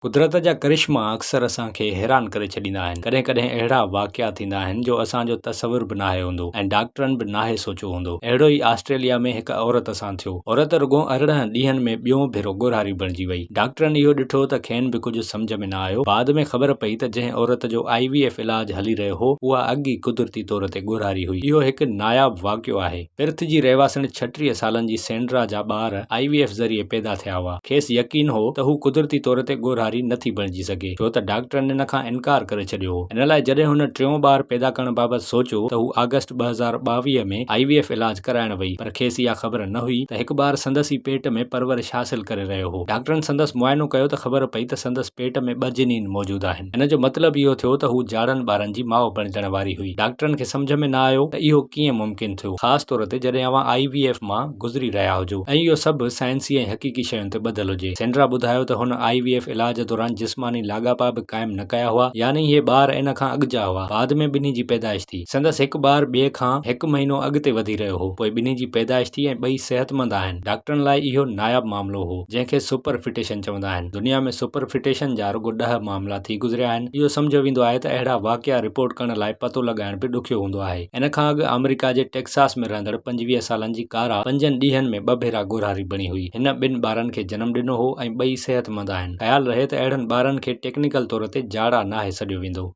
قدرت جا ڪرشما اڪثر اسان کي حيران ڪري ڇڏيندا آهن. ڪڏهن ڪڏهن اهڙا واقعا ٿيندا آهن جو اسان جو تصور به ناهي هوندو ۽ ڊاڪٽرن به ناهي سوچيو هوندو. اهڙو ئي آسٽريليا ۾ هڪ عورت سان ٿيو. عورت رڳو 18 ڏينهن ۾ ٻيون ڀيرو ڳورهاري بڻجي وئي. ڊاڪٽرن اهو ڏٺو ته کين به ڪجهه سمجهه ۾ نه آيو. بعد ۾ خبر پئي ته جنهن عورت جو آء وي ايف علاج هلي رهيو هو اها اڳ ئي قدرتي طور تي ڳورهاري هئي. اهو هڪ ناياب واقعو آهي. پرٿ جي رهواسڻ 36 سالن جي سينڊرا جا ٻار آء وي ايف ذريعي پيدا ٿيا هئا. کيس يقين هو ته هو قدرتي طور تي ڳورهاري نه ٿي بڻجي سگهي، ڇو ته ڊاڪٽرن ان کان انڪار ڪري ڇڏيو هو. ان لاء جڏهن هن ٽيون ٻار پيدا ڪرڻ بابت سوچيو ته هو آگسٽ 2022 ۾ آء وي ايف علاج ڪرائڻ وئي، پر کيس اها خبر نه هئي ته هڪ ٻار سندس ئي پيٽ ۾ پرورش حاصل ڪري رهيو هو. ڊاڪٽرن سندس معائنو ڪيو ته خبر پئي ته سندس پيٽ ۾ ٻه جنين موجود آهن. ان جو مطلب اهو ٿيو ته هو جاڙن ٻارن جي ماء بڻجڻ واري هئي. ڊاڪٽرن کي سمجهه ۾ نه آيو ته اهو ڪيئن ممڪن ٿيو، خاص طور تي جڏهن اوهان آء وي ايف مان گذري رهيا هجو ۽ اهو سڀ سائنسي ۽ حقيقي شين تي ٻڌل هجي. سينڊرا ٻڌايو ته هن آء وي ايف علاج دوران جسماني لاڳاپا به قائم نه ڪيا هئا، يعني اهي ٻار ان کان اڳ جا هئا. بعد ۾ ٻنهي جي پيدائش ٿي. سندس هڪ ٻار ٻئي کان هڪ مهينو اڳتي وڌي رهيو هو. پوء ٻنهي جي پيدائش ٿي ۽ ٻئي صحتمند آهن. ڊاڪٽرن لاء اهو ناياب معاملو هو. جنهن کي سپر فٽيشن چوندا آهن. دنيا ۾ سپر فٽيشن جا رڳو ڏهه معاملا ٿي گذريا آهن. اهو سمجهيو ويندو آهي ته اهڙا واقعا رپورٽ ڪرڻ لاء پتو لڳائڻ به ڏکيو هوندو آهي. ان کان اڳ آمريڪا جي ٽيڪساس ۾ رهندڙ 25 سالن جي ڪارا پنجن ڏينهن ۾ ٻه ڀيرا ڳورهاري بڻي هئي. هن ٻن ٻارن کي جنم ڏنو هو ۽ ٻئي صحتمند آهن. خيال رهي ته اهڙن ٻارن کي ٽيڪنيڪل طور تي جاڙا ناهي سڏيو ويندو.